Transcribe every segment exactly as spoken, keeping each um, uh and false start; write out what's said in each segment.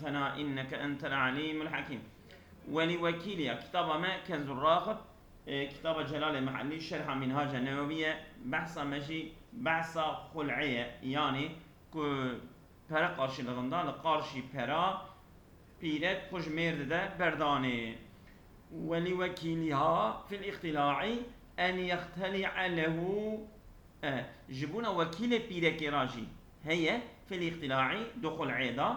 Rabbena inneke entel alimul hakim. Welî wekîlî ya kitaba me Kenzur Raxib, e, kitaba Celalê Mihellî, şerha Minhaca Newewiye, behsa me jî behsa xul'ê ye, yanî ku pere qarşîlixinda li qarşî pera pîrek xwe ji mêr dide berdanê. Welî wekîlîha fil îxtila'î en yexteli'e lehu E, ji bona wekîlê pîrekê re jî heye, fil îxtila'î, di xul'ê de,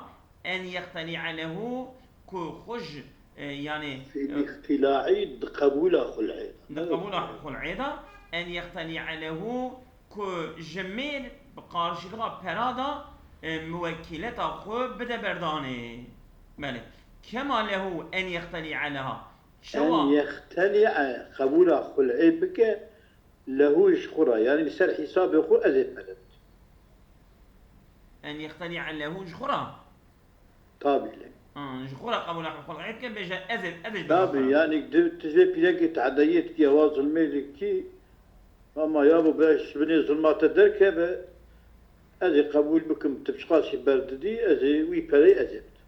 en yexteli'e lehu, ku xwe ji, e, yanî, Fil e, îxtila'î di qebûla xul'ê de. Di qebûla xul'ê de, en yexteli'e lehu, ku ji mêr bi qarşîlixa pera de, e, muwekîleta xwe bide berdanê. Belê. Kema lehu en yexteli'e leha. Çawa? En yexteli'e, qebûla xul'ê bike, lehu ji xwe re, yanî li ser hîsabê xwe ez ê pere bidim. En yexteli'e lehu ji xwe re? Tabî le. Ha, ji xwe re qebûla xul'ê bike, bêje ez ê, ez ê ji Tabî, xwe re. Yanî tu, tu ji vê pîrekê tehdayiyê dikî, ewa zulmê dikî, ama ya bo be ji binê zulma te derkeve, ez ê qebûl bikim, tu çiqas jî berdidî, ez ê wî pereyê ez ê bidim.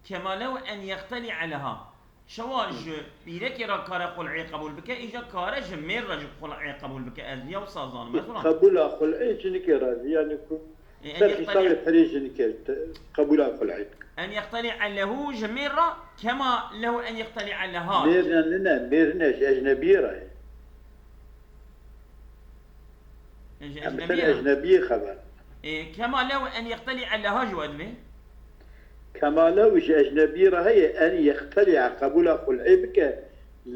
Kema lew en yexteli'e leha. Çawa ji pîrekê re kare xul'ê qebûl bike, îja kare ji mêr re jî xul'ê qebûl bike. Ez ya wisa zanim. Ez wila. Qebûla xul'ê jinikê re jî, yanî ku Ê, en ser yexteli'e hîsabê perê jinikê te-, qebûla xul'ê dike. En yexteli'e lehu ji mêr re, kema lehu en yexteli'e leha. Mêr ne, ne, ne, mêr ne, ji ecnebiyê re ye. Ji Em ser ecnebiyê re. Ecnebiyê xeber. Ê, kema lew en yexteli'e leha jî we divê? Kema lew ji ecnebiyê re heye, en yexteli'e qebûla xul'ê bike,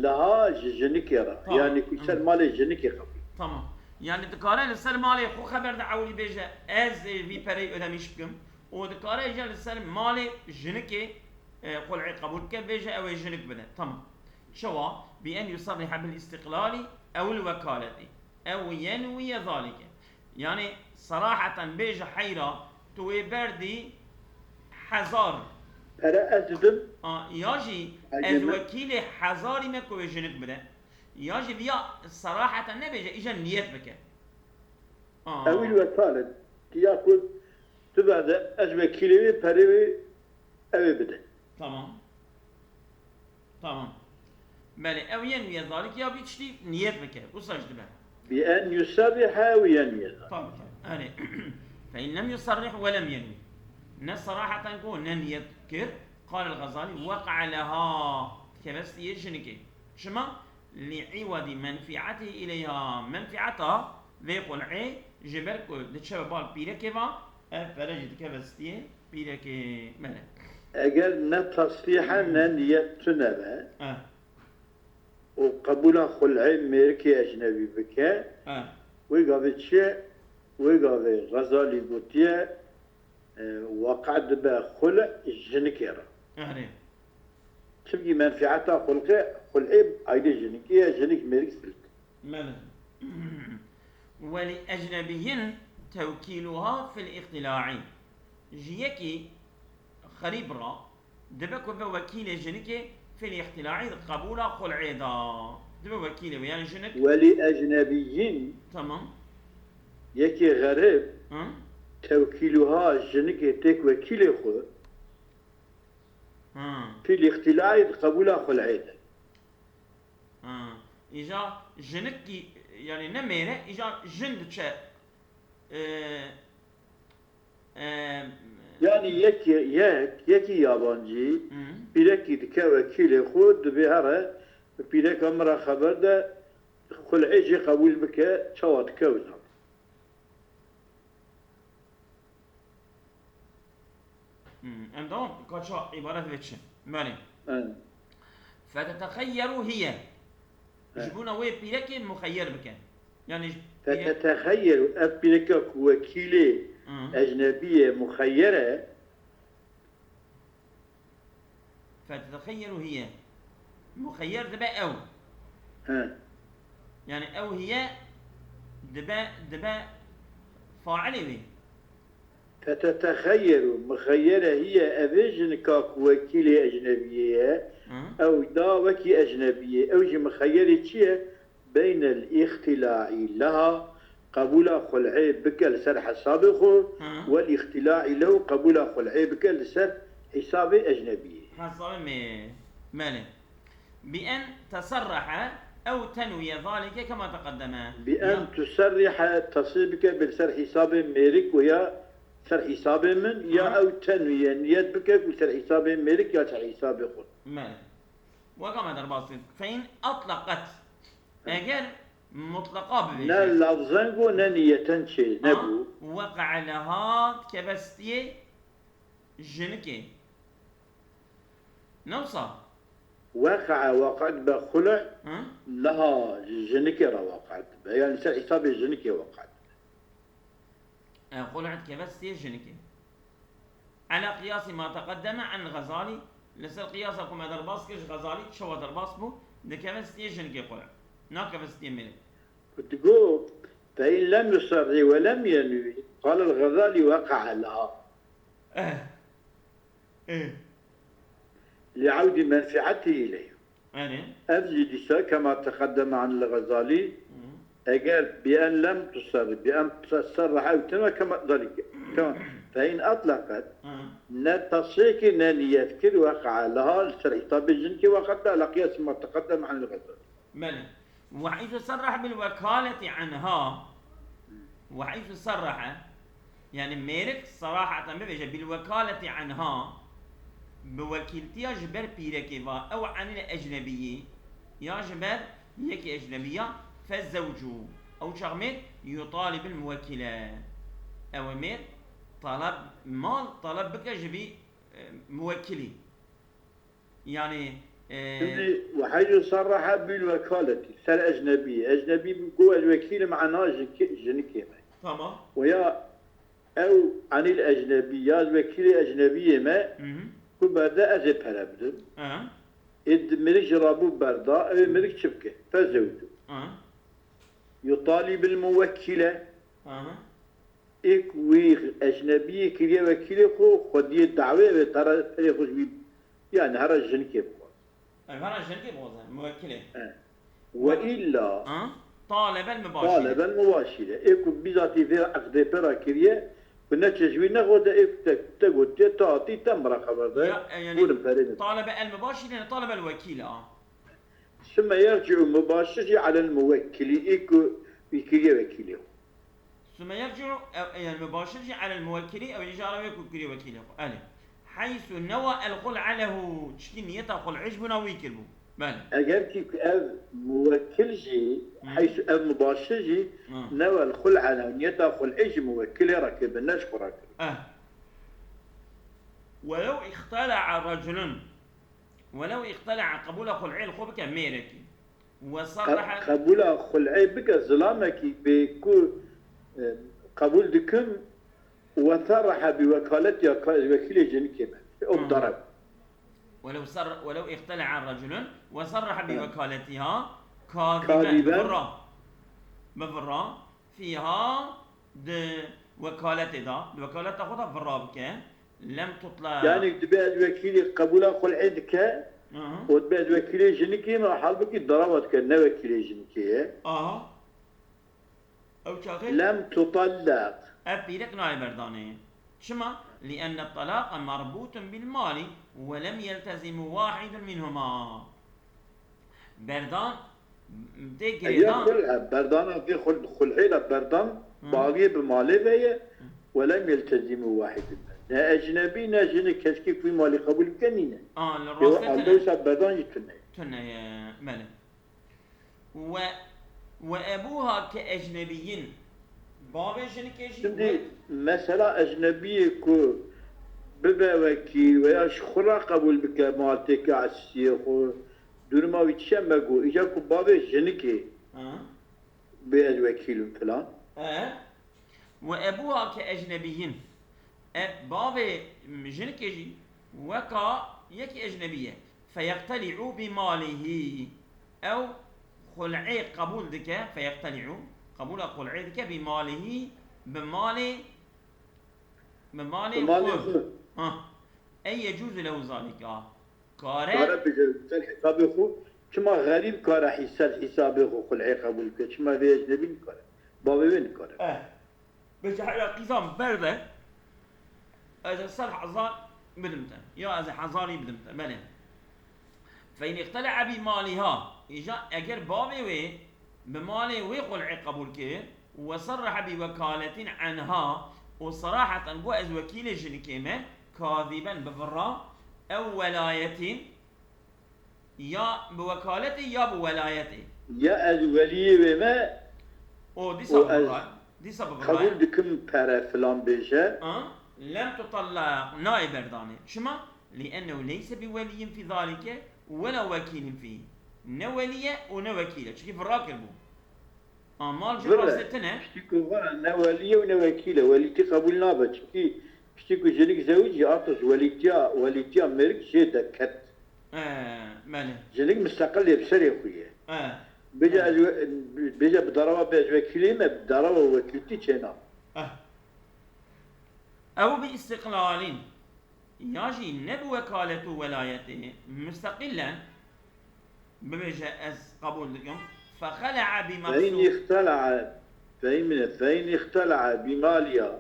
leha ji jinikê re. Tamam. Yanî ku ser Hı. malê jinikê qebûl. Tamam. Yanî dikare li ser malê xwe xeber de ewilî bêje, ez ê vî pereyê ödemiş bikim. Û dikare jî li ser malê jinikê, e, xul'ê qebûl bike, bêje ew ê jinik bide. Tamam. Çawa? Bi en yusarrihe bil îstiqlalî ewil wekaleti. Ew yenwiye zalike. Yanî seraheten bêje heyra, tu wê berdî hezar. Pere ez didim. A, ya jî ez Ecnebe. Wekîlê hezarî me ku wê jinik bide. Ya jî viya seraheten nebêje, îja niyet bike. A. Ewil wekalet. Ya ku tu berde, ez wekîlê wê, perê wê ew ê bide. Tamam. Tamam. Belê, ew yenwiye zalike ya vî tiştî niyet bike. Wisa jî dibe. Bi en yuserrihe ew yenwiye zalike. Tabii ki. Erê. Fe in lem yuserrih ve lem yenwi. Ne seraheten got, ne niyet kir. Qal el Gazali, weqa'a leha. Dikeve stiyê jinikê. Çima? Li iwadi menfi'etihi ileyha. Menfi'eta vê xul'ê ji ber ku diçe bal pîrekê ve, ev pere jî dikeve stiyê pîrekê me re. Eger ne tasrîhe, ne niyet tune be, Eh. û qebûla xul'ê mêrikê ecnebî bike, Eh. wê gavê çi ye? Wê gavê Xezalî gotiye, e, weqa dibe xul' jinikê re. Erê. Çimkî menfi'eta xulqê, xul'ê aydê jinikê ye, jinik mêrik silk. Belê. Welî ecnebiyyin tewkîluha fil îxtila'î. Ji yekî xerîb re dibe ku be wekîlê jinikê fil îxtila'î di qebûla xul'ê de. Dibe wekîlê wê, yani jinik. Welî ecnebiyyin Tamam. yekî xerîb Hı? tewkîluha jinikê têk wekîlê xwe Hı. fil îxtila'î di qebûla xul'ê de. Ha. Îja jinik ki, yani ne mêre, îja jin diçe, e, e, Yani yekî, yek, yekî yabancî, Hı. pîrekî dike wekîlê xwe, dibê here, pîreka min re xeber de, xul'ê jê qebûl bike, çawa dike wisa. Hmm, em dewam, ka ça îbaret vê çi? Belê. Evet. Fetetexeyyeru hiye. Evet. Ji bona wê pîrekê muxeyyer bike. Yani ji pîrek- Fetetexeyyeru, ev pîreka ku wekîlê Hı. ecnebiyê muxeyyer e, Fetetexeyyeru hiye. Muxeyyer dibe ew. He. Yani ew hiye dibe, dibe failê wê. Fetetexeyyeru, muxeyyere hiye, ev ê jinika ku wekîlê ecnebiyê ye, Hı. ew da wekî ecnebiyê. Ew jî muxeyyerê çi ye? Beynel îxtila'î leha, qebûla xul'ê bike li ser hesabê xwe, Hı. Wel îxtila'î lehu, qebûla xul'ê bike li ser hesabê ecnebiyê. Hesabê me. Belê. Bi en teserrehe ew tenwiye zalike kema teqeddeme. Bi en tuserrihe, tesrîh bike bi li ser hesabê mêrik û ya ser hesabê min, ya Hı. Ew tenwiye niyet bike ku ser hesabê mêrik ya ser hesabê xwe. Belê. Weka me derbas kir. Fe in atlaqet. Eger mutlaqa bibêje. Ne lafzeng û ne niyeten çê nebû. Weqe'e leha dikeve stiyê jinikê. Ne wisa? Weqe'e waqe dibe xule leha ji jinikê re waqe dibe. Yani ser hesabê jinikê waqe dibe. E, xule dikeve stiyê jinikê. Ala qiyasî ma teqeddeme an Xezalî, li ser qiyasa ku me derbas kir ji Xezalî, çawa derbas bû, dikeve stiyê jinikê xwe, nakeve stiyê mêrê. Ku digot, fe in lem yuserrî we lem yenwî, qal el Xezalî weqe'e leha. Eh. Eh. Li evdî menfi'etî ileyh. Erê. Ev jî dîsa kema teqeddeme anil Xezalî, Hı. Eger bi en lem tuserrî, bi en serrehe ew teme kema zalîke. Kema fe in atlaqet, Hı. Ne tesrîh kir, ne niyet kir, weqe'e leha li ser hesabê jinikê waqe dibe, ala qiyasî ma teqeddeme anil Xezalî. Belê. Ve heysu serrehe bil wekaleti anha. Ve heysu serrehe, yani mêrik seraheten bibêje bil wekaleti anha, bi wekîltiya ji ber pîrekê ve, ew anil ecnebiyî, ya ji ber yekî ecnebiya, fe zewcu. Ew çax mêr yutalibil muwekile. Ew ê mêr taleb, mal taleb bike ji vî, e, muwekilî. Yani, e, Şimdi ve heysu serrehe bil wekaleti. Ser ecnebî. Ecnebî go ez wekîlim ena jiki-, jinikê me. Tamam. Û ya ew anil ecnebî, ya ez wekîlê ecnebiyê me, Hı hı. Ku berde ez ê pere bidim. Aha. Ê di mirik ji rabû berda, ew ê mirik çi bike? Fe zewcu. Aha. Yutalî bil muwekîle. Aha. Ê ku wî ecnebiyê kiriye wekîlê xwe, xwediyê dawê ve tera perê xwe ji wî, yani hera jinikê bixwe. Ev hera jinikê bixwaze, muwekilê. E. Ve illa Ha? Talebel mübaşire. Talebel mübaşire. Ê ku bizatî vê eqdê pera kiriye, ku ne çeşwî nexwede, ê ku te, te gotiye, te hatî, te miraxeber de, Ya, e, yani, bûrin perê min. Talebe el mübaşire, yani talebel vekile, a. Sümme yerci'u mübaşir jî alel muwekkili, ê ku wî kiriye wekîlê. Sümme yerci'u, e, yani mübaşir jî alel muwekkili, ew jî ara wê ku kiriye wekîlê xwe. Elê. Heysu newa el xul'a lehu, çikî niyeta xul'ê ji bona wî kiribû. Belê. Eger kî ev muwekkil jî, Hı. Heysu ev mubaşir jî, Hı. Newa el xul'a lehu, niyeta xul'ê ji muwekkilê re kiribin, ne ji xwe re kiribin. Eh. Welew ixtala'a reculun. Welew ixtala'a, qebûla xul'ê li xwe bike mêrekî. Ve sarraha. Qebûla xul'ê bike, zilamekî bê ku, e, qebûl dikim, ve sarraha bi wekaletiha, ka ez wekîlê jinikê me. Ew Hı. dareb. Welew sar-, welew ixtala'a reculun ve sarraha bi Ha. wekaletiha kaziben. Kaziben. Bi virra. Bi virra. Fîha di wekaletê de, di wekaleta xwe de virra bike. Lem tutla. Yani dibe ez wekîlê qebûla xul'ê dike Hı hı. Û dibe ez wekîlê jinikê me, halbukî darava dike, ne wekîlê jinikê ye. Aha. Ew çaxê Lem tutallaq. Ev pîrek nayê berdanê. Çima? Li enne talaqa merbûtun bil malî ve lem yeltezîmu wahidun minhuma. Berdan tê girêdan. Ev ya xul, e, berdana vê xul, xul'ê de berdan Hı. Baviyê bi malê ve ye. Hı. Ve lem yeltezîmu wahidun. Ne ecnebî, ne jinik, keskî ku malî qebûl bike nîne. Aa, li rastê tune. Ew alde wisa berdan jî tune. Tune ye, belê. Ve, ve ebuha ke ecnebiyyin. Bavê jinikê jî Şimdi wek mesela ecnebiyê ku bibe wekîl veya ji xwe re qebûl bike maltêke esiyê xwe, duruma wî çi ye me got, îca ku bavê jinikê Ha? bê ez wekîl im filan. He? Ve ebuha ke ecnebiyyin. E, bavê jinikê jî weka yekî ecnebî ye. Feyeqteli'u bi malihî. Ew xul'ê qebûl dike, feyeqteli'u, qebûla xul'ê dike bi malihî, bi malê, bi malê Bi malê xwe. xwe. Ha. Ey yecuzu lehu zalika. Kare. Kare bije ser hesabê xwe. Çima xerîb kare hî-, ser hesabê xwe xul'ê qebûl bike? Çima vê ecnebî nikare? Bavê wê nikare. Eh. Bêje heya qîzan berde. Ez ê sed hezar bidim te. Ya ez ê hezarî bidim te. Belê. Fein îxtele'a bi maliha. Îja eger bavê wê bi malê wê xul'ê qebûl kir, we serrehe bi wekaletin anha û seraheten got ez wekîlê jinikê me, kaziben bi vira, ew welayetin, ya bi wekaletê ya bi welayetê. Ya ez weliyê wê me û dîsa û ez bira, dîsa bi vira. Qebûl dikim pere filan bêje. A, lem tutellaq, nayê berdanê. Çima? Li'ennehu leyse bi weliyyin fi zalike, wela wekîlin fî. Ne welî ye û ne wekîl e. Çikî vira kiribû. A mal jî rastê tune. Piştî ku vira ne welî ye û ne wekîl e. Welîtî qebûl nabe. Çikî piştî ku jinik zewicî artiş welîtiya, welîtiya mêrik jê derket. E, belê. Jinik misteqil yê bi serê xwe ye. E. Bêje ez we-, bêje bi daraba bê ez wekîlê me, bi daraba wekîltî çênabe. E. Ew bi îstiqlalîn. Ya jî ne bi wekalet û welayetê, musteqîlen bibêje ez qebûl dikim. Fexele'a bi mexsûb. Fein îxtele'a, fehimine, fein îxtele'a bi maliya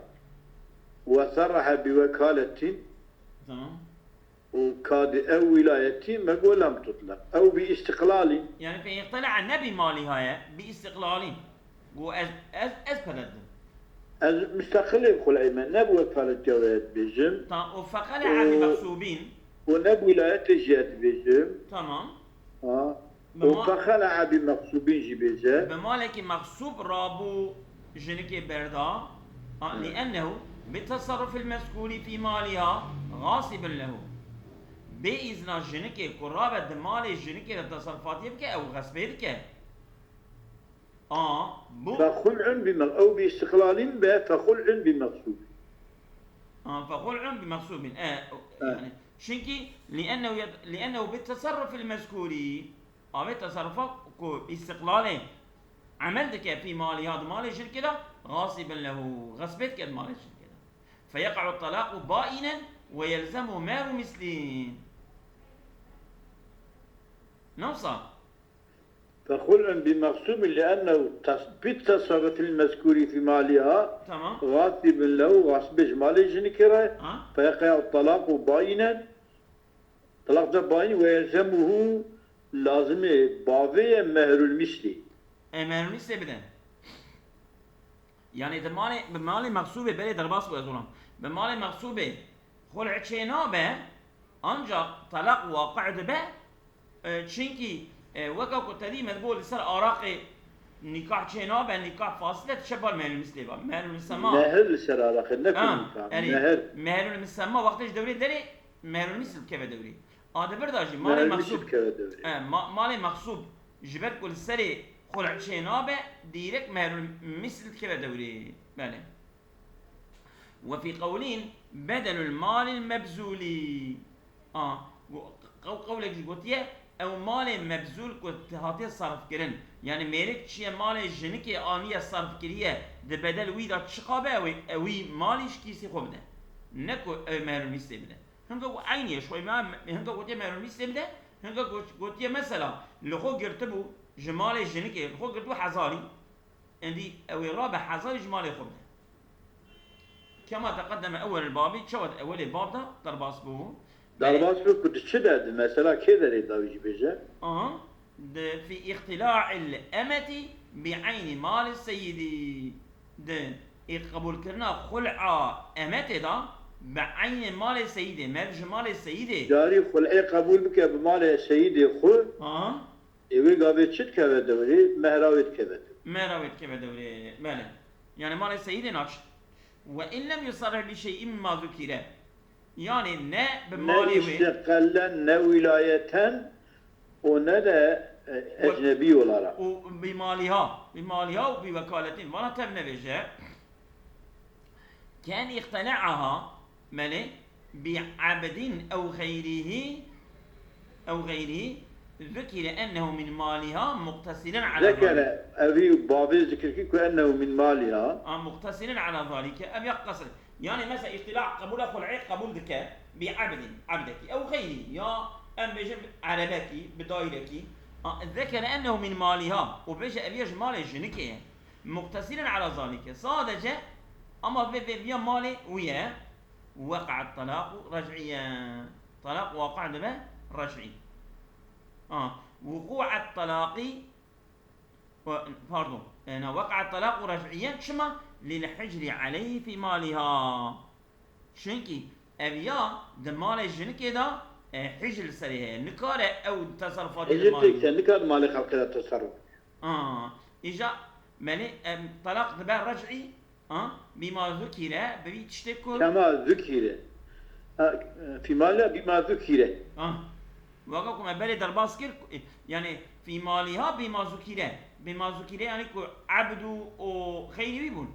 ve serrehe bi wekaletin. Tamam. Û kadî ew wîlayetî me got lem tutleq. Ew bi îstiqlalî. Yani fein îxtele'a ne bi maliha ye, bi îstiqlalî. Got ez, ez, ez pere didim. Ez misteqilê bi xul'ê me, ne bi wekaletiya we dibêjim. Tamam, û feqele'a bi mexsûbîn. Û ne bi wîlayetê jî dibêjim. Tamam. Ha. Û feqele'a bi mexsûbîn jî bêje. Bi malekî mexsûb rabû jinikê berda. Ha, li ennehu bi teserrufil mezkûrî fî maliha gasibun lehu. Bê îzna jinikê ku rabe di malê jinikê de teserrufatiyê bike, ew xespê dike. A, bu. Fexul'un bi mex-, ew bi istiqlalîn be, fexul'un bi mexsûbîn. A, fexul'un bi mexsûbîn. E, yani, çünkü li'ennehu yed-, li'ennehu bi tesarrufil mezkûrî, avê tesarrufa ku istiqlalê emel dike fî maliha di malê jinikê de, gasibin lehu, xespê dike di malê jinikê de. Feyeqa'u talaqu bainen ve yelzemu mehru mislin. Nawsa. Fexul'un bi mexsûbîn li ennehu tes-, bi tesarrufil mezkûrî fî maliha Tamam. gasibin lehu, gasibê ji malê jinikê re, Ha? feyeqe'u talaqu bayinen, talaq de bayin ve yelzemuhu lazimê bavê ye mehrul mislî. E, mehrul mislê bide. Yani di malê, bi malê mexsûbê belê derbas bû ez olam. Bi malê mexsûbê xul'e çê nabe, ancak talaq waqi' dibe, e, çinkî, e, weka ku tedî me dibo li ser araqê nîkah çê nabe, nîkah fasil e, diçe bar mehrul mislê ba. Mehrul misema. Mehir li ser araqê, ne ku Ha, nîkah. erê, Mehir. Mehrul misema wextê ji dewrê derê, mehrul misl dikeve dewrê. A di vir de jî malê Mehrul misl mexsûb. dikeve dewrê. E, ma-, malê mexsûb ji ber ku li serê xul'e çê nabe, dîrek mehrul misl dikeve dewrê. Belê. Ve fî qewlîn bedelul malil mebzûlî. A, go-, qew-, qewlek jî gotiye, ew malê mebzûl ku hatiye sarf kirin. Yani mêrik çiye malê jinikê aniye sarf kiriye, di bedel wî de çiqa be, ew ê, ew wî malî ji kîsê xwe bide. Ne ku ew mehrul mislê bide. Hinga ku eynî ye, şoy me, hinga gotiye mehrul mislê bide, hinga got-, gotiye mesela, li xwe girtibû, ji malê jinikê, li xwe girtibû hezarî, Endî ew ê rabe hezarî ji malê xwe bide. Kema teqedeme ewwelil babî, çawa di ewwelê bab de derbas bû. Derbas bû ku di çi de, di mesela kê derê dawî jî bêje? Aha. Di fî îxtila'il emeti bi eynî mali seyidî. Di ê qebûlkirina xul'a emetê de bi eynê malê seyidê, meriv ji malê seyidê. Carî xul'ê qebûl bike bi malê seyidê xwe. Aha. Ê wê gavê çi dikeve dewrê? Mehra wê dikeve dewrê. Mehra wê dikeve dewrê, belê. Yani malê seyidê naçe. Ve in lem yusarrih bi şey'in mimma zukire. Yani ne bi malê wê. Ne musteqillen, ne wîlayeten û ne de e, ecnebî olarak. Û bi maliha, bi maliha û bi wekaletin. Vana tev nebêje. Ken îxtele'aha, belê, bi abdin ew xeyrîhî, ew xeyrîhî, zukire ennehu min maliha muqtesiren ala zalike. Zekere, evî bavê zikir kir ku ennehu min maliha. A, muqtesiren ala zalike, ev ya qesr. Yani mesela îxtila qebûl e, xul'ê qebûl dike, bi abdin, abdekî, ew xeyrî, ya em bêjin erebekî, bi dayrekî. A, zekere ennehu min maliha, û bêje ev ya ji malê jinikê ye. مقتصرا على ذلك. Sadece ama vê, vê viya malê wî ye. Weqa'et talaqu rej'iyen. Talaq waqi' dibe rej'î. Ha, wuqu'et talaqi, pardon, e, na, weqa'et talaqu rej'iyen çima? Lil hicri aleyhi fi maliha. Çimkî ev ya di malê jinikê de, e, hicr li serê heye. Nikare ew teserrufatê li Hicr malê têkse, nikare di malê xelkê de teserruf. A, îja, belê, em, talaq dibe rej'î, a, bîma zukîre, bi vî tiştê ku Kema zukîre. Ha, fî maliha bîma zukîre. A, weka ku me berê derbas kir, ku, e, yani fî maliha bîma zukîre. Bîma zukîre yani ku ebdû û xeyrî wî bûn.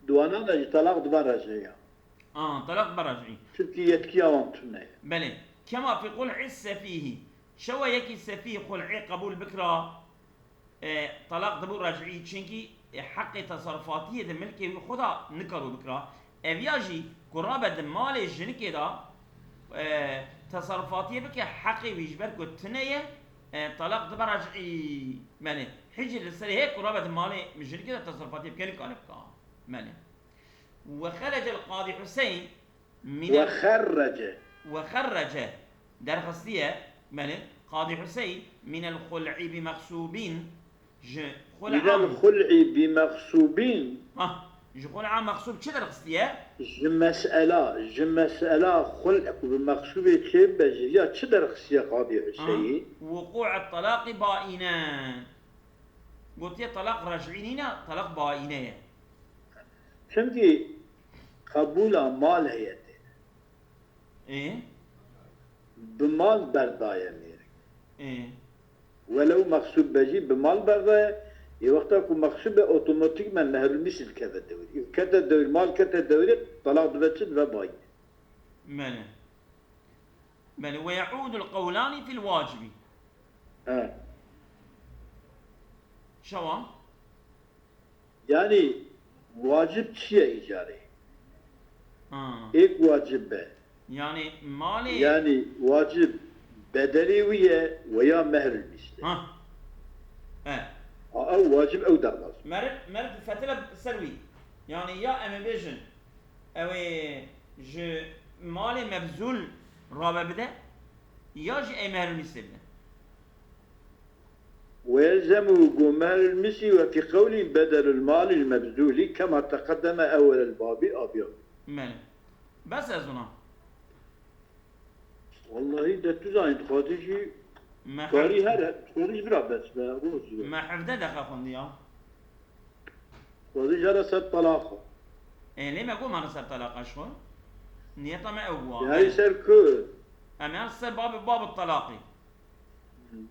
Di wanan de jî talaq dibe rej'î ya. A, talaq dibe rej'î. Çimkî yetkiya wan tune ye. Belê. Kema fî xul'i sefîhî. Çawa yekî sefîh xul'ê qebûl bikira, e, talaq dibû rej'î, çimkî, e, heqê teserrufatiyê di milkê wî xwe de nikaro bikira. Ev ya jî ku rabe di malê jinikê de, e, teserrufatiyê bike, heqê wî ji ber ku tune ye, e, talaq dibe rej'î. Belê. Hicr li serê heye ku rabe di malê jinikê de teserrufatiyê bike, nikare bika. Belê. Ve xerecel Qadî Huseyn mînel Ve xerrece. Ve xerrece. Derxistiye, belê, Qadî Huseyn mînel xul'i bi mexsûbîn, ji xul'a Mînel xul'i bi mexsûbîn. Ha, ji xul'a mexsûb çi derxistiye? Ji mesela, ji mesela xul'i ku bi mexsûbê çêbibe, ji ya çi derxistiye Qadî Huseyî? Wuqu'et talaqî baîne. Gotiye talaq rej'î nîne, talaq baîne ye. Çimkî qebûla mal heye tê. Ê? Bi mal berdaye mêrik. Ê? Welew mexsûb be jî bi mal berdaye, ê wexta ku mexsûb be otomatîkmen mehrul mîsî dikeve dewrî. Kete dewrî, mal kete dewrî, talaq dibe çi, dibe bayî. Belê. Belê. Ve ye'ûdul qewlani fil wacibi. He. Çawa? Yani wacib çi ye îcarê? Ha. Êk wacib be. Yani malê Yani wacib bedelê wî ye veya mehrul mîsli. Ha. He. A, ew wacib ew derbas. Meriv, meriv difetile ser wî. Yani ya em ê bêjin, ew ê ji malê mebzûl rabe bide, ya jî ey mehrul mîsê bide. ويلزمه قو مهر المسي وفي قوله بدل المال المبذول كما تقدم أول الباب أبيض. Belê. Bes ez ona. Wallahî de tu zanî, dixwazî jî Me karî hev-, here, dixwazî jî bira bes be, roz be. Me hevdeh deqa xwendî ya. Dixwazî jara ser talaq. E, lê me got mane ser talaq aşko. Niyeta me ew bû. Yayî ser ku? Em yan ser bab, bab talaqî.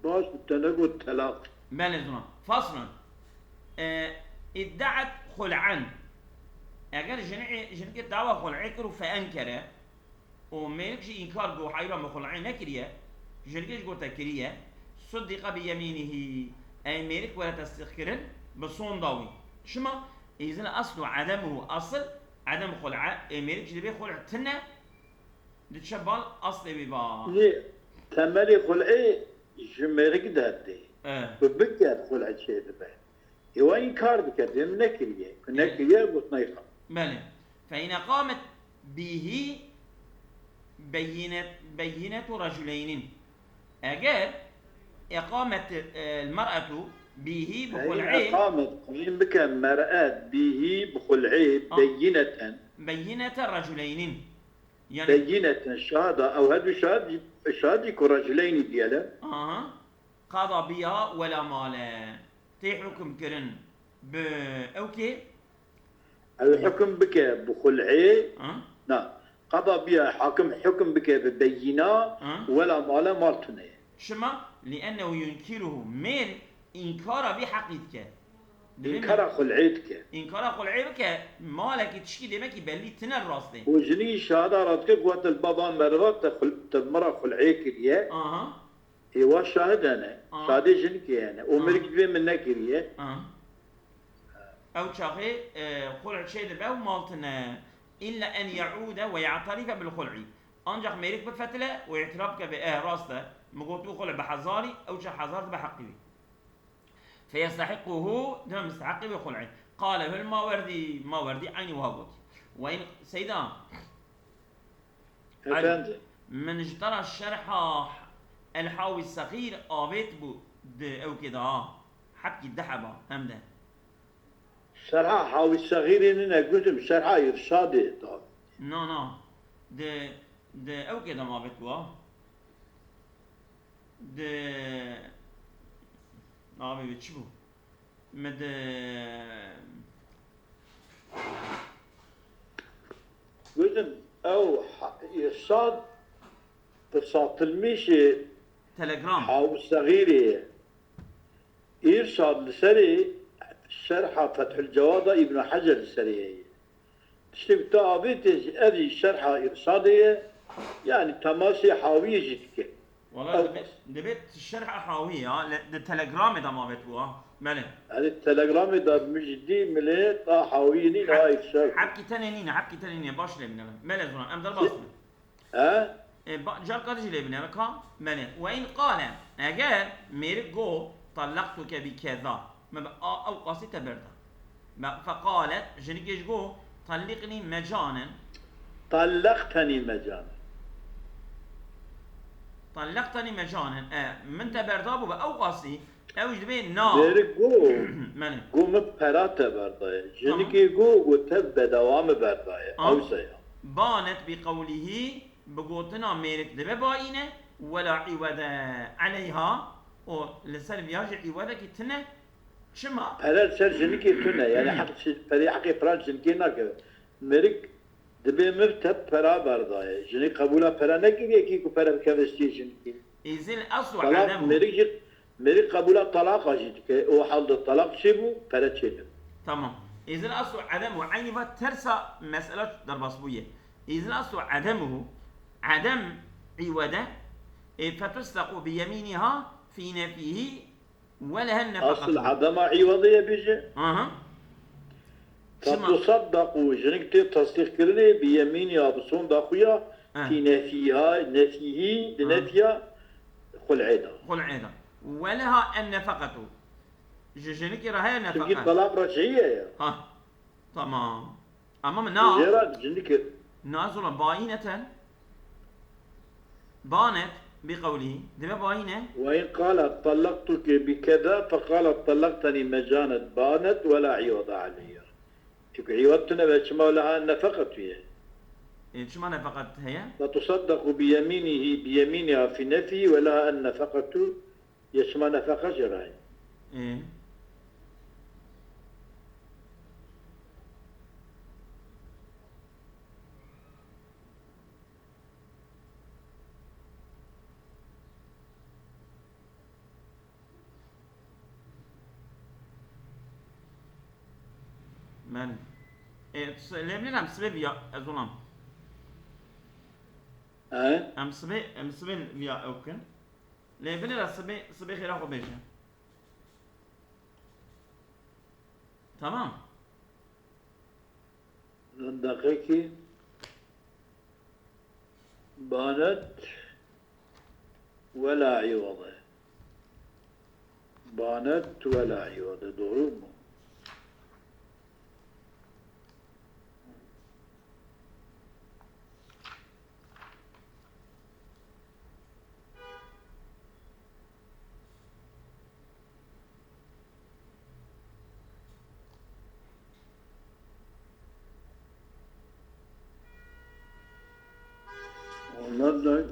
Baş, te negot telaq. Belê zina. Faslun. E, iddaet xul'en. Eger jinê, jinikê dawa xul'ê kir û fe enkere, û mêrik jî înkar got, heyra min xul'ê nekiriye, jinikê jî gote kiriye, suddîqa bi yemînihî, ey mêrik were tesdîq kirin, bi sonda wî. Çima? Îzin eslu edemuhu, asl edem xul'e, ê mêrik jî dibê xul' tine, diçe bal aslê wî va. Lê temelê xul'ê ji mêrik dertê. E. Ku biket xul'e çêdibe. Ê wa înkar dike, dê min nekiriye. Ku E. nekiriye, got neyxwe. Belê. Fe in eqamet bihî beyinet, beyinetu reculeynin. Eger eqamet, e, el mer'etu bihî bi Fe in xul'ê eqamet, qîm bike mer'et bihî bi xul'ê Ah. beyineten. Beyinete reculeynin. Yani Beyineten, şahada, ew her du şahid, şahidî ku reculeyni diyelim. Aha. Qada biha wela male. Tê hukm kirin bi ew kê? Ew hukm bike bi xul'ê. Ha? Na. Qada biha, hakim hukm bike bi beyina, Ha? wela male, mal tune ye. Çima? Li'ennehu yunkiruhu. Mêr înkara vî heqî dike. Dibê Înkara me- xul'ê dike. Înkara xul'ê bike, malekî tişkî demek ki belli tine rastê. Û jinî şahada radike ku te baba meriva te xul-, te mira xul'ê kiriye. Aha. Ê wa şahid hene. Aha. Şahidê jinikê hene. Û Aha. mirikî vê min nekiriye. Aha. Ew çaxê, e, xul' çê dibe û mal tine. İlla en ye'ude ve ye'tarife bil xul'i. Ancak mêrik bifetile û îtiraf bike bê, eh, rast e. Min got û xul' bi hezarî, ew çax hezar dibe heqî wî. Feyestahiquhu, dime misteheqê wê xul'ê. Qalehul Mawerdî, Mawerdî eynî wiha gotî. Ve in, Seyda, Efendim. Min ji te re şerha El Hawî Sexîr avêt bû di ewkê de ha. Hebkî di heba hem de. Şerha Hawî Sexîrê nîne gudim, şerha Îrşadê da. Na, na. Di, di ewkê de ma avêt bû ha. Di, navê wê çi bû? Me di Gudim ew ha-, Îrşad pirsatilmîşê Telegram. Hawî Sexîrê ye. Îrşad li serê şerha Fethul Cewada Îbn Hecer li serê heye. Tiştê ku te avêtê jî, ev jî şerha Îrşadê ye, yanî temasê Hawiyê jî dike. Wala Ew dibê, qas. Dibê şerha Hawî ya, le, di Telegramê de mabet bû ha. Belê. Yanî Telegramê de min jî dî, milê ta Hawiyê nîne, Heb-, ha Îrşad. Hebkî tenê nîne, hebkî tenê nîne, baş lê bine. Belê zona, em derbas bin. He? E, ba-, carka dijî lê binêre ka, menê. Ve in qale, eger mêrik go, "Tallaqtuke bi keza", me bi a, ew qasî te berda. Me, feqalet, jinikê ji go, "Talliqnî mecanen." Tallaqteni mecanen. Tallaqteni mecanen. E, min te berda bû bi ew qasî, ew ji dibê na. Mêrik go, Menê. Go min pera te berdaye. Tamam. Jinikê go, go te bedewa min berdaye. Am. Ew se ya. Banet bi qewlihî, bi gotina mêrik dibe bayîne, wela îwede eleyha, û li ser viya jî îwedekî tune, çima? Pere li ser jinikê tune, yani heq çi-, perê heqê pira jinikê nakeve. Mêrik dibê min te pera berdaye. Jinik qebûla pere nekiriye kî ku pere bikeve stiyê jinikê. Îzil eslu Talaq adem. Mêrik jî Mêrik qebûla talaqa jî dike. O hal de talaq çêbû, pere çênebû. Tamam. Îzil aslu edem û eynî va tersa mesela derbas bûye. Îzil aslu edemuhu, edem îwede, e, fetustequ bi yemîniha fî nefîhî ve lehen nefaqetu. Asıl edema îwede ye bêje. Aha. Çima? Fetusaddaku, jinik tê tasdîqkirinê bi yemînî ya bi sonda xwe ya, He. Fî nefîha, nefîhî, di He. Nefîya xul'ê de. Xul'ê de. Ve leha en nefeqetu. Ji jinikê re heye nefeqe. Çünkü talaq reciye ya. Ha. Tamam. Ama min na. Jê re jinikê. Na zola bayîneten. Banet bi qewlî. Dibe bayîne. Ve in qalet tallaqtuke bi keda feqalet tallaqteni mecanet banet ve la îwada aleyha. Çünkü îwad tune ve çima leha en nefeqetu ye. E, çima nefeqet heye? Ve tusaddaku bi yeminihi, bi yeminiha fi nefi ve leha en nefeqetu ye çima nefeqe jê re ye. E. Men. E, s-, lê binêre em sibê viya, ez onam. He? Em sibê, em sibê viya ew kin. Lê binêre sibê, sibê xêra xwe bêje. Tamam. Deqekî. Banet ve la îwade. Banet ve la îwade. Doğru mu? Onlar da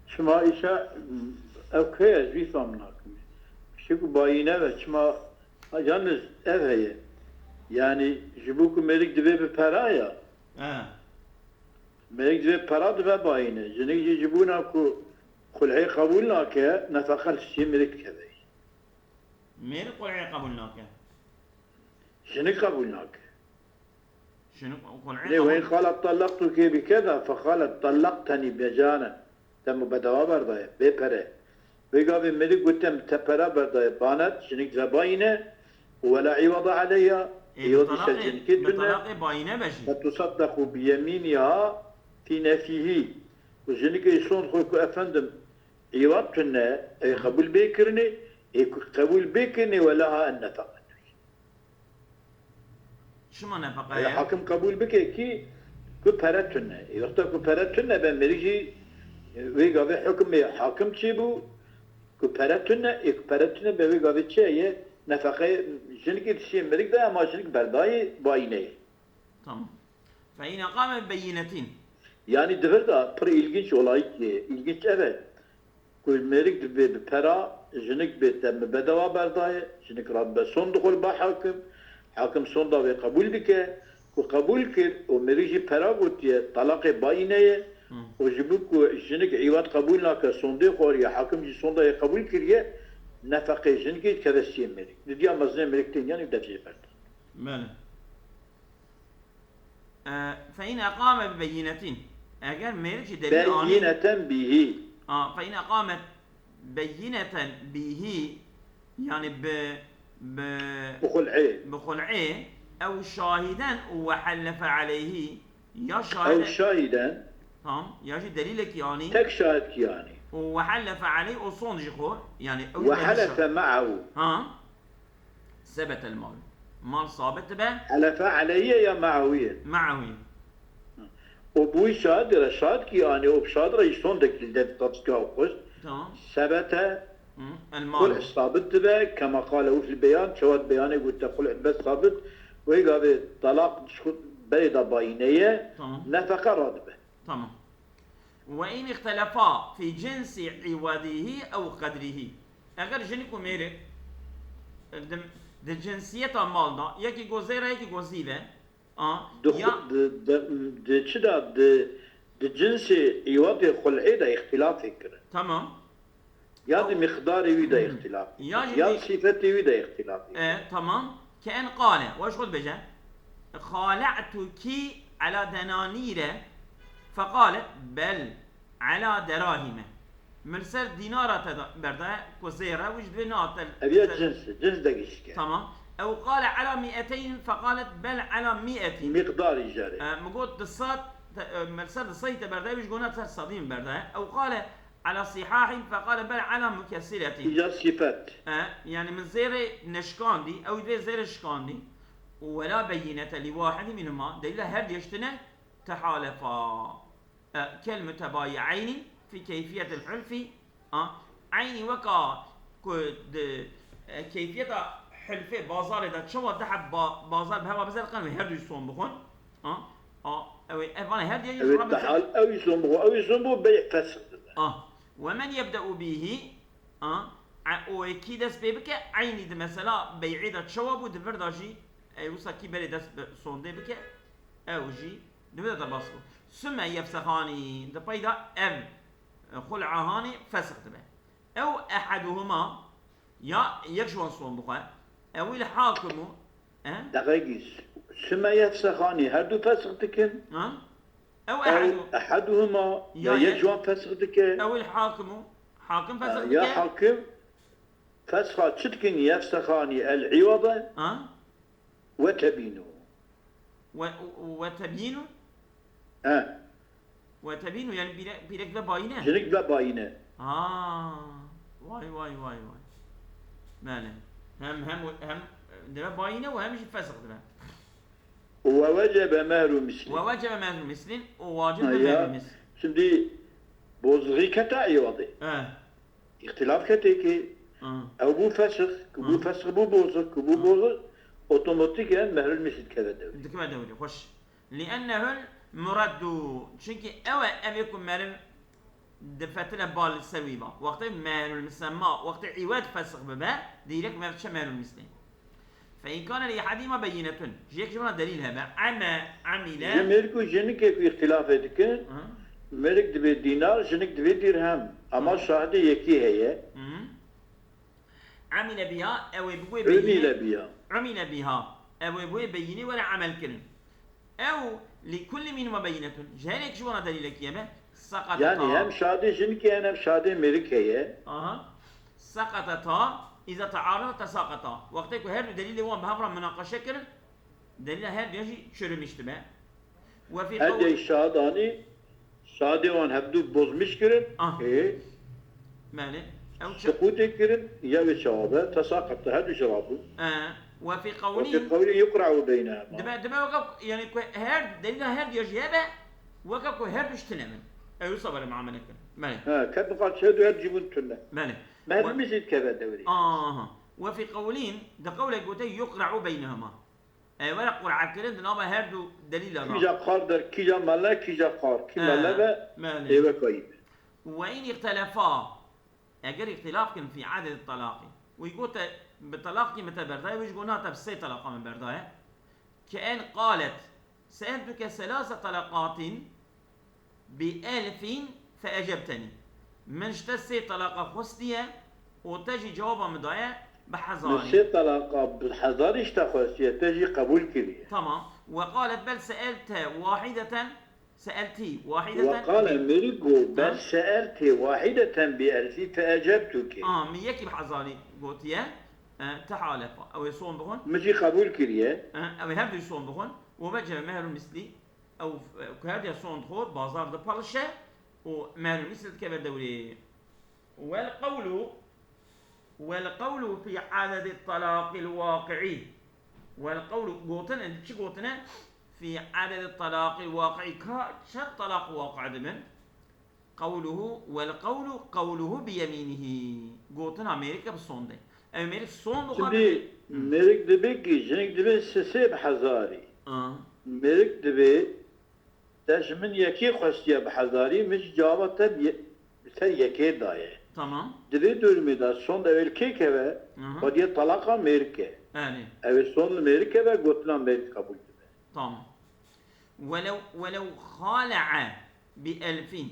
çima îşa ev keye ez wî fam nakim. Piştî ku bayîne ve çima yalnız ev heye. Yani ji bo ku mêrik divê bi pera ya. He. Mêrik divê pera dibe bayîne. Jinik jî ji bona ku xul'ê qebûl nake, nefeqe li stiyê mêrik dikeve. Mêrik xul'ê qebûl nake. Jinik qebûl nake. Jinik xul'ê Lê qebûl. Ve qalet tallaqtuke bi keda, feqalet tallaqteni mecanen. Te min bedewa berdaye, bê pere. Vê gavê mêrik gote min te pera berdaye, banet, jinik dibe bayîne, û wela îwada aleyha, Ê, bi îwad îşte talaqê, jinikê bi tune, talaqê bayîne be jî. Fetusaddaku bi yemîniha fî nefîhî. Û jinikê sond xwe ku efendim, îwad tune, ê qebûl bê kirinê, Ê ku qebûl bikin ê welaha en nefeqet. Çima nefeqe Eya ye? Hakim qebûl bike kî ku pere tune. Ê wexta ku pere tune be mirî jî, e, wê gavê hukmê hakim çêbû ku pere tune, ê ku pere tune be wê gavê çi ye? Nefeqe jinikê dişiyê mirik de ama jinik berdayê bayîneyê. Tamam. Fe in eqame bi beyinetin. Yanî di vir de pir îlginç olayîk, e, îlginç ev e. Ku mêrik dibê bi pera, jinik bê te bi bedewa berdaye, jinik radibe sond dixwe li ba hakim, hakim sonda wê qebûl dike, ku qebûl kir û mêrik jî pera gotiye, talaqê bayîne ye, û ji bo ku jinik îwad qebûl nake, sondê xwariye, hakim jî sonda yê qebûl kiriye, nefeqê jinikê dikeve siyê mêrik. Didiya mezinê mêrik tên yanî devjê berda. Bele. E, fe in eqame bi beyinetin. Eger mêrik jî delîl anî. Beyineten bîhî. A, fe in eqamet beyineten bîhî, yani bi, bi, Bi xul'ê. bi xul'ê, ew şahiden û we hellefe aleyhî, ya Ew şahide, şahiden, tamam, ya jî delîlekî anî, tek şahidkî yanî. û we hellefe aleyh, û sond ji xwe, yani ew Ve delîl şa- helefe me'ehu. Ha? Sebetel mal. Mal sabit dibe. Helefe aleyhi ye ya me'ehu ye. Me'ehu ye. O bûyî şahid re, şahidkî yanî o şahid re îson dekil dev tatîka xwest. Tamam. Sebete Hı. El mal. Xul'e sabit dibe, kema qale û fil beyan, çawa di beyanê gote xul'e dibe sabit, wê gavê talaq berê da bayîne ye, Tamam. nefeqe radibe. Tamam. Ve in îxtelefa fî cinsî îwadîhî ew qedrîhî. Eger jinik û mêrik di, di cinsiyeta mal da, yekî go zêr e, yekî go zîv e, a, Di, ya, xu- di, di, di çi da, di, di cinsê îwadê xul'ê de îxtilafê kirin. Tamam. Ya di mîqdarê wî de Hmm. îxtilaf. Ya jî Ya di- sîfetê wî de îxtilaf. E, tamam. Ke en qale, weş xwe dibêje. Xala'tuki ala denanîre, feqalet bel ala derahime. Min li ser dînara te da, berdaye, ku zêr e, wî jî divê na te. Ev ya cins, cins de gişke. Tamam. Ew qale ala mi'eteyn, feqalet bel ala mi'etin. Mîqdarî jere. E, min got di sed, te, e, min li ser di sey te berdaye, wî jî got na ser sedî min berdaye. Ew qale ala sihahin, feqale bel ala mukesiretin. Îca sîfet. E, yani min zêrê neşkandî, ew divê zêrê şikandî. Û wela beyinete li wahidî minhuma, delîla her diyê ji tine tehalefa. E, kel mutebayi'eyni fi keyfiyetil hulfi, a, eynî weka ku di, e, keyfiyeta hulfê bazarê de çawa du heb ba-, bazar bi heva bizer diqin wê her du son bixwin. A, a, ew ê, ev vana her diyê jî Ew ê rabin ser- tehal, ew îson bixwe, ew îson bixwe bey fesix dibe. Ah, ve men yebde'u bihi, ah, e, o ê kî dest pê bike, eynî di mesela bey'ê de çawa bû, di vir de jî, e, wisa kî berê dest bi sondê bike, ew jî di vir de bas bû. Sümme yefsexani, di pey de ev, e, xul'ahanî fesix dibe. Ew ehaduhuma, ya yek ji wan son bixwe, ewil hakimu, e? Deqekî, sümme yefsexani, her du fesix dikin. Ha? Ew Ew ehadu. ehaduhuma, ya Ya yek ye- ji wan fesix dike. Ewil hakimu. Hakim fesix Ya dike. hakim fesxa çi dikin, yefsexani el iwade Ha? ve tebînu. Ve, ve tebînu. He. Ve tebînu yani pîre-, pîrek ve bayîne. Jinik ve bayîne. Ha. Vay vay vay vay. Bele. Hem, hem, hem deve bayîne ve hem jî fesix dibe. Ve wecebe mehru mislî. Ve vecebe mehru mislin, o wacib Ha, be ya. mehru mislin. Şimdi bozulğî kete iwade. E. İxtilaf kete ki Ha. ew bu fesix, ku bu Hı. fesix bu bozuk, ku bu bozuk, otomatik yani mehrul misil keve devre. Dikme dewrî, xweş. Li'ennehul muraddu. Çünkü ew e, ev ê ku meriv difetine bal li ser wî ba. Wextê mehrul misemma, wextê îwed fesix bibe, direk mev çe mehrul mislê. Fe in kane li ehadîma beyinetun. Ji yek ji wana delîl hebe. Eme, amile. Ji mêrik û jinikê ku îxtilafê dikin, Hı. mêrik divê dînar, jinik divê dirhem. Ama şahidê yekî heye. Hı. Amile biha, ew ê bi wê beyînê. Umile biha. Umile biha. Ew ê bi wê beyînê were emel kirin. Ew li kulli minhuma beyinetun. Ji her yek ji wana delîlekî hebe. Sakateta. Yani hem şahidê jinikê heye hem şahidê mêrik heye. Aha. Sakateta, iza taarada tesakata. Wextê ku her du delîlê wan bi hev re minaqeşe kirin, delîla her duya jî çürümîş dibe. Ve fî Her qewl- dey şahidanî, şahidê wan hevdu bozmiş kirin. Ah. Ê, Belê. Ew çi? Siqûtê kirin, ya wê çawa be, tesaqata, her du ji rabûn. E, we fî Ve fî qewlîn. Qewlîn yuqra'u beynehuma. Dibe, dibe weke, yani ku her, delîla her diya jî hebe, weke ku her du ji tune bin. Ew wisa bere muamele kirin. Belê. He, ket niqaş her du her cîbûn tune. Belê. Mehrûmî jî dikeve dewrê. Aha. Ve fî qewlîn, di qewlek gote yuqra'u beynehuma. E, were qur'e kirin di nava her du delîla de. Kîja qar der, kîja mele, kîja qar. Kî mele be, belê. Ê weka yî be. Ve in îxtelefa, eger îxtilaf kin fî adedi talaqî. Wî gote bi talaqî min te berdaye, wî jî got na te bi sê talaqa min berdaye. Ke en qalet, seeltuke selase talaqatin bi elfin fe ecebteni. Min ji te sê talaqa xwestiye û te jî cewaba min daye bi Min hezarî. Sê talaqa bi hezarî ji te xwestiye, te jî qebûl kiriye. Tamam. Ve qalet bel seelte wahideten, seelti wahideten. Ve qale bi- mêrik got, bel Ha? Seelti wahideten bi elfî fe ecebtuke. Aha, min yekî bi hezarî gotiye. E, tehalefa. Ew ê son bixwin. Min jî qebûl kiriye. E, ew ê her du son bixwin. Ve vecebe mehrul mislî. Ew, e, ku her diya son dixwe, bazar dipelişe û mehrul misl dikeve dewrê. Wel qewlu, wel qewlu fî adedi talaqil waqi'î. Wel qewlu, gotin, çi gotine? Fî adedi talaqil waqi'î, ka çend talaq waqi dibin? Qewluhu, wel qewlu, qewluhu bi yemînihî. Gotina mêrike bi sonde. Ew mêrik son bixwe Şimdi bi- mêrik dibe ki, jinik dibe sisê bi hezarî. A. Mêrik dibe, te ji min yekê xwestiye bi hezarî, min ji cava te bi ye-, bi ser yekê daye. Tamam. Di vê durumê de son de ewêl kê keve, Aha. Xwediye talaqa mêrike. Erê. Ew ê son li mêrike ve gotina mêrik qebûl dibe. Tamam. Welew, welew xale'e bi elfin.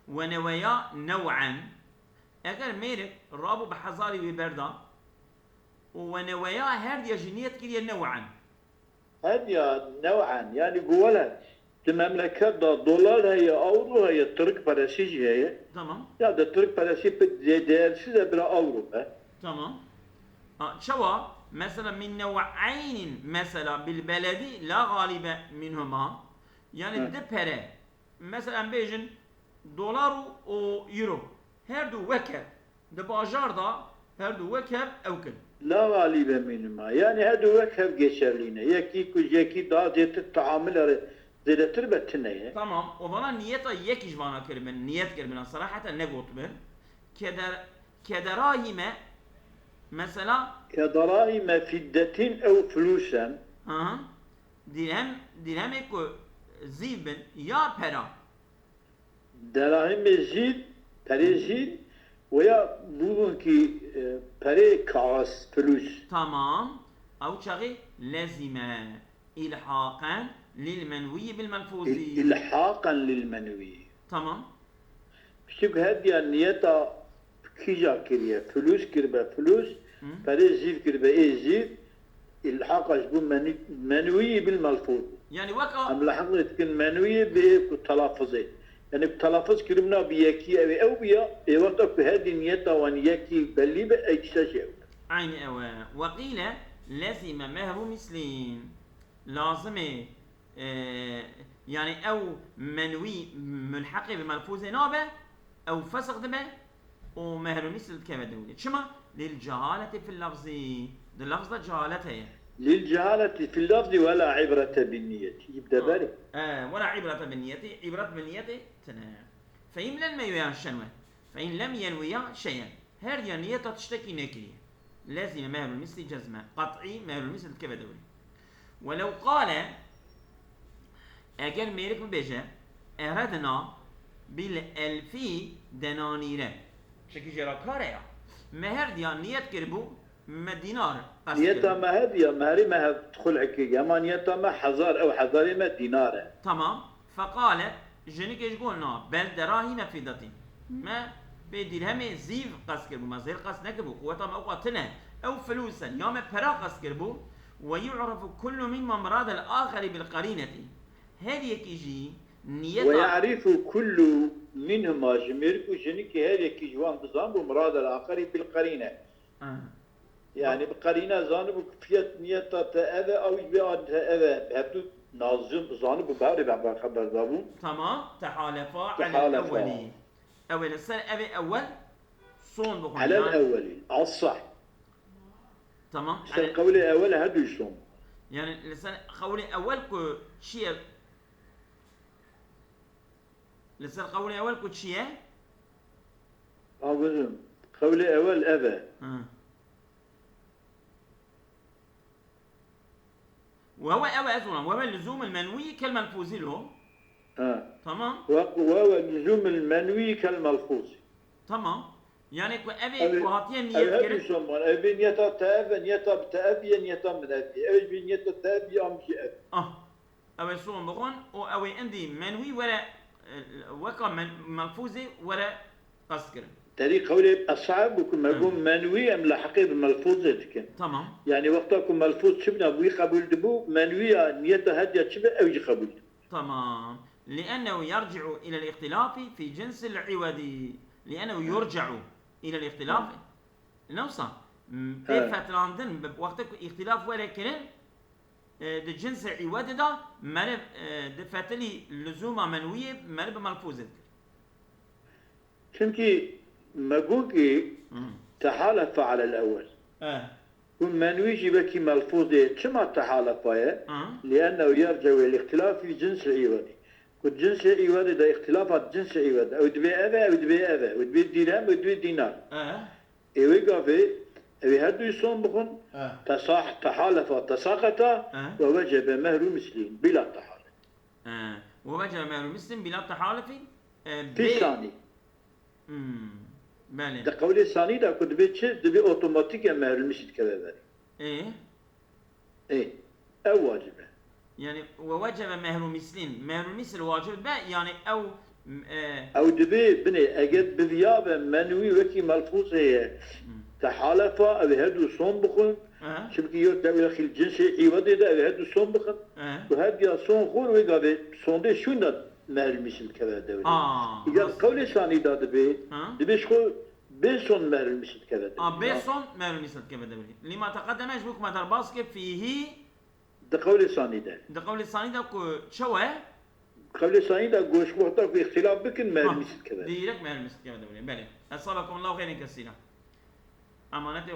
Weneweya new'en, eger mêrik rabû bi hezarî wê berda û weneweya her diya jî niyet kiriye new'en. Her diya new'en, yani got wele, di memleket de dolar heye, euro heye, tirk peresî jî heye. Tamam. Ya de tirk peresî pê dê-, değersiz e, bira euro be. Tamam. A, çawa? Mesela min new'eynin mesela bil beledi la galibe minhuma. Yani Hı. di pere. Mesela em bêjin dolar û, û euro. Her du wek hev. Di bajar de her du wek hev ew kin. La galibe minhuma. Yani her du wek hev geçerlî ne. Yekî ku ji yekî daha zêtir teamil re zêdetir be tine ye. Tamam. O zaman niyeta yekî ji vana kiribin. Niyet kiribin. Seraheten negotibin. Keder, kederahime mesela Kedarahime fiddetin ew fulusen. Hı hı. Dirhem, dirhemê ku zîv bin ya pera. Derahimê zîv, perê zîv, weya bûbûn ki, e, perê kaxez, filûs. Tamam. Ew çaxê lezîme îlhaqen lil menwî bil melfûzî. Îl-, îlhaqen lil menwî. Tamam. Piştî ku her diya niyeta kîja kiriye, filûs kiribe filûs, Hı. perê zîv kiribe ê zîv, îlhaqa ji bo menî-, menwî bil melfûz. Yani weka Em lehiq dikin menwî bi ê ku telafuz ê. Yani ku telafuz kiribna bi yekî ew ê ew biya, ê wexta ku her dî niyeta wan yekî belî be, ey tişta jî ew. Eynî ew e. Weqîle lezîme mehru mislîn. Lazim ê, e, yani ew menwî mulheqê bi melfûzê nabe, ew fesx dibe û mehrû misl dikeve dewrê. Çima? Lil cehaleti fil lafzî. Di lafz de cehalet heye. Lil cehaleti fil lafzî ve la ibrete bin niyeti. Yî bi de berê. E, ve la ibrete bin niyeti. Îbret bi niyetê tine. Fe in lem yenwiya şenwe. Fe in lem yenwiya şeyen. Her diya niyeta tiştekî nekiriye. Lezîme mehrul mislî cezme. Qat'î mehrul misl dikeve dewrê. Welew qale, eger mêrik bibêje, eredna bil elfî denanîre. Çekî jê re kar e ya. Me her diya niyet kiribû, me dînar qest Niyeta kiribû. Me her diya, mehrî me hev xul'e kiriye. Ema niyeta me hezar, ew hezarê me dînar e. Tamam. Feqalet, jinikê ji got na, bel derahîme fîdetin. Me pê dîrhemê zîv qest kiribû, me zêr qest nekiribû, quweta me ewqa tune. Ew filûsen, ya me pera qest kiribû. Ve yu'refu kullu minhuma miradel axeri bil qarîneti. Her yekî jî niyeta Ve ya'rifu kullu minhuma, ji mêrik û jinikê her yekî ji wan dizanibû miradel axeri bil qarîne. Ha. Yani bi qarîne zanibû ku fiyet niyeta te ev e, ew jî bê a te ev e. Hevdu nazim zanibû, bi hevdê be xeber dabû. Tamam. Tehalefa alel Tehalefa. Ewwelî. Ew ê li ser ev ê ewwel Son bixwin. Alel Yani, ewweli. As-sah. Tamam. Ser Yani, qewlê ewwel her du son. yani li ser qewlê ewwel ku çi ye? Li ser qewlê ewwel ku çi ye? Abizim. Qewlê ewwel ev e. Hı. Wewe ew ez olan. Wewe lüzum el menwi kel melfuzi lo. Ha. Tamam. Ve, ve, ve lüzum el menwi kel melfuzi. Tamam. Yani ku ev ê Ev, ku hatiye ev niyet her kirin. du son var. Ev niyeta te ev, niyeta bi te ev ye, niyeta min ev ye. Ev jî niyeta te ev ye, am jî ev. Ah. Ew ê son bixwin û ew ê indî menwî were, e, weka men, melfûzê were qest kirin. Terî qewlê eshabi ku me got menwî em li heqê bi melfûzê dikin. Tamam. Yani wexta ku melfûz çi bina wî qebûl dibû, menwî ya niyeta hediya çi be ew jî qebûl dibû. Tamam. لأنه يرجع إلى الاختلاف في جنس العوض. لأنه يرجع إلى الاختلاف. Newsa, m, tê Evet. fetirandin, bi wextê ku îxtilaf were kirin, e, di cinsê îwedê de meriv, e, di fetilî lizûma menwiyê meriv bi melfûzê dikir. Çimkî me got ki Hı. tehalefe alel ewwel. E, Ku menwî jî wekî melfûzê çima tehalefa ye? Hı. Liennehu yerci'u el ihtilaf fi cinsî îwedî. Ku cinsê îwedê de îxtilafa cinsê îwedê. Ew dibê ev e, ew dibê ev e. Ew dibê dîrhem, ew dibê dînar. e, Ê wê gavê, ew ê her du son bixwin, e, tesah, tehalefa, tesaqeta Hı. ve wecebe mehru mislîn. Bila tehalef. e. ووجب مهر مثل بلا تحالف, e, Fi bê- sanî. Hmm, belê. Di qewlê sanî de ku dibê çi? Dibê otomatîk e mehrul misl dikeve berê. Ê, Ê, ew wacib e. yani, ووجب مهر مثل. Mehrul misl wacib be, yani ew, m, e, Ew dibê, binê, eger biviya be menwî wekî melfûzê ye. Tehalefa, ew ê her du son bixwin. e, Çimkî yo tewîla xîl cinsê îwedê de ew ê her du son bixin. e, Ku her diya son xwir wê gavê sondê şûn de mehrul misl dikeve dewrê. Aa, Eger nasıl? Qewlê sanî de dibê, Ha? dibê ji xwe bê son mehrul misl dikeve dewrê. A, bê son mehrul misl dikeve dewrê. لما تقدم, ji bo ku me derbas kir, فيه, Di qewlê sanî de. di qewlê sanî de ku çew e? Qewlê sanî de goş wexta ku îxtilaf bikin mehrul Ha, misl dikeve. Direkt mehrul misl dikeve dewrê. Belê. أثابكم الله خيرا كثيرا. Emanetê